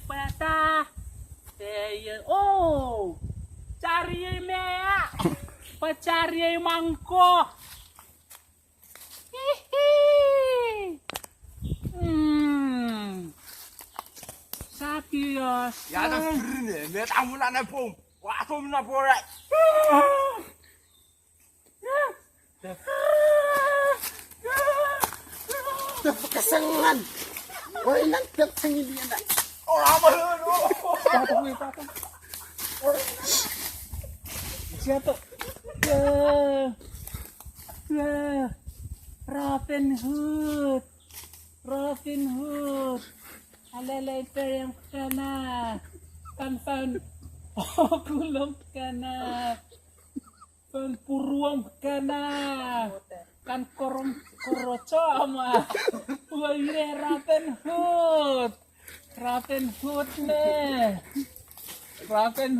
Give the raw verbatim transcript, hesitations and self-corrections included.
Pwata? Eye, oh! Chariei mea! Pwe chariei mangko! Hihi! Mm. Sapios. Ya da frine, met amuna na pom. Wa tom na pora. Tep kasangan. Oi, nan tep sangin dia na. Ora ma lo. Pata, pata. Siato. Eh, eh, Robin Hood. Robin Hood. Alele peyang kana. Kan fan. Okulong kana. Kan puruom kana. Kan korom korochoma. Uwa ire Robin Hood. Robin Hood ne. Robin